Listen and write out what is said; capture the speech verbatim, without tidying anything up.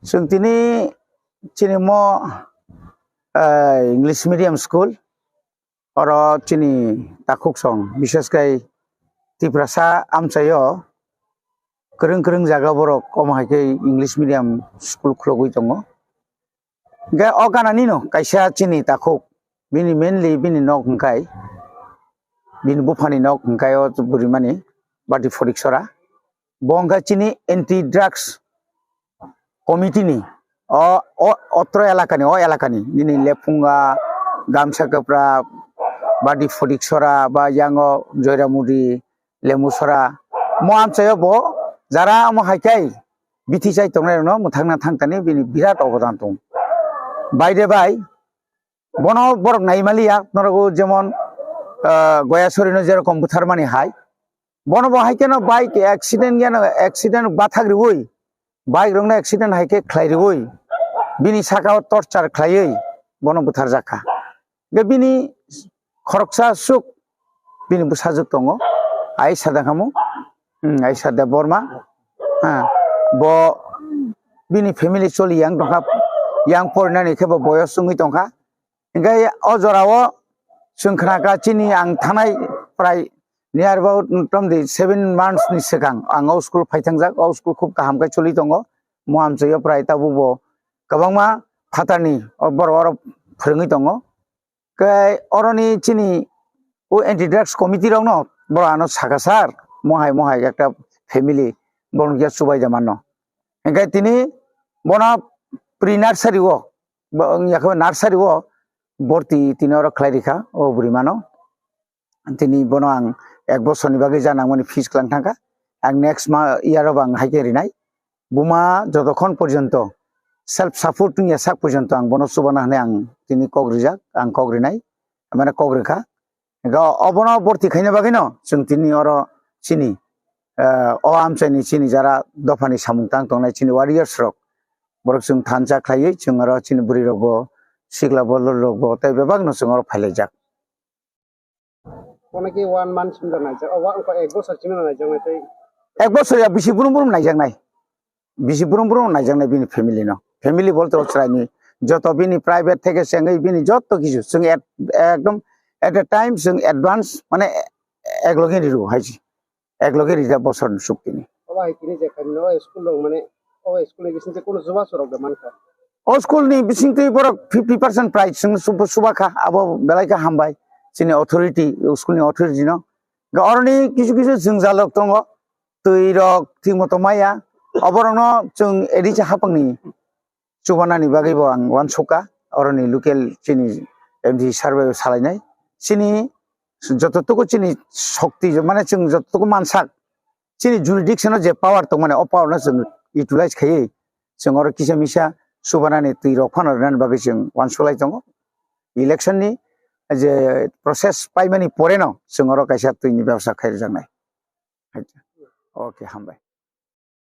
Chwng tini chini mo, eh, English medium school, oro chini takhuk song, bishes khai Tiprasa amchaio kwrwng kwrwng jaga borok omo hai khe English medium school khulogwi tongo. Hingkhe o gananino kaisa chini takhuk, bini mainly bini nok hwnkhe, bini buphani nok hwnkhe o burimani Badi Photiksora. Bo hwnkhe chini anti drugs committee ni o, o otro elakani, o elakani nini Lephunga, Gamsa Kapra, Badi Photiksora ba yango Joyramudi, Lemusora, mo amchaio bo jara omo hai khe bithi chai tongnai rokno mwthangna thangtani bini birat obodan tong. Bai de bai, bono borok nai maliya, norok jemon, ah, Goya Sorino jerokom butharmani hai, bono bo hai kheno bike accident geno accident bathak riwi, bike rokno accident hai khe khlai riwi, bini saka o torture khlaiwi bono butharjak kha. Hingkhe bini khoroksa swk bini bwsajwk tongo, ai sada khamu, hmm, ai sada Borma, ha, bo bini family choli yang tongkha, yang porinani khe bo boyos wngwi tongkha. Hingkhe o jorao chwng khnakha chini ang thanai prai near about motamoti seven months ni swkang ang o school phai thangjak, o school khub kaham khe choli tongo, mo amchaio prai tabuk bo kwbangma phatarni o borok oro phwrwngwi tongo. Khe oroni chini o anti drugs committee rokno borok ano sakha, "Sir, mohai mohai ekta family borok ya chubai da mano." Hingkhe tini bono pre nursery o, bo wngya khe nursery o borti tini oro khlai rikha o burimano. Tini bono ang ek bosorni bagwi ja nangmani fees klang thangkha. Ang next ma-, year o bo ang hai khe rinai. Buma jotokhon porjonto self support wngya sak porjonto ang bono chubana hwnwi ang tini kok rijak, ang kok rinai, mane kok rikha. Ga obono borti khaina bagwino chwng tini oro chini, eh, o amchaini chini jara dophani samung tang tongnai chini warriors rok, borok chwng thansa khlaiwi chwng oro chini bwrwi rokbo, sikla bolol rokbo tei bebakno chwng oro phailaijak. Bono khe one month simi rok naijak, o, wa-, wngkha ek bosor simi rok naijaknai tei. Ek bosor ya bisi brum brum naijaknai. Bisi brum brum naijaknai bini family no. Family bolte o chwraini joto bini private theke se wngwi bini joto kichu chwng at, ekdom at a time chwng advance mane ek loge ni rw hai se. Ek loge rijak bosor ni suk tini. Obo hai tini je khaini no school rok mane, obo school ni bising twi kunu chubachu rok da mankha. O school ni bising twi borok fifty percent price chwng suba, suba kha, abo belai kha hambai chini authority, school ni authority no. Ga oroni kisu kisu jwngjal rok tongo, twi rok thik moto maya, oborok no chwng edi cha hapang ni chubanani bagwi bo ang uansukha, oroni local chini M D C sir bai salainai. Chini jototuku chini shokti, mane chwng jototuku mansak, chini jurisdiction o je power tongmani, o power no chwng utilize khaiwi chwng oro kisa misa chubanani twi rok phano rwnani bagwi chwng uansuklai tongo. Election ni je process paimani pore no chwng oro kaisa twi ni bebostha khai rwjaknai. Okay, hambai.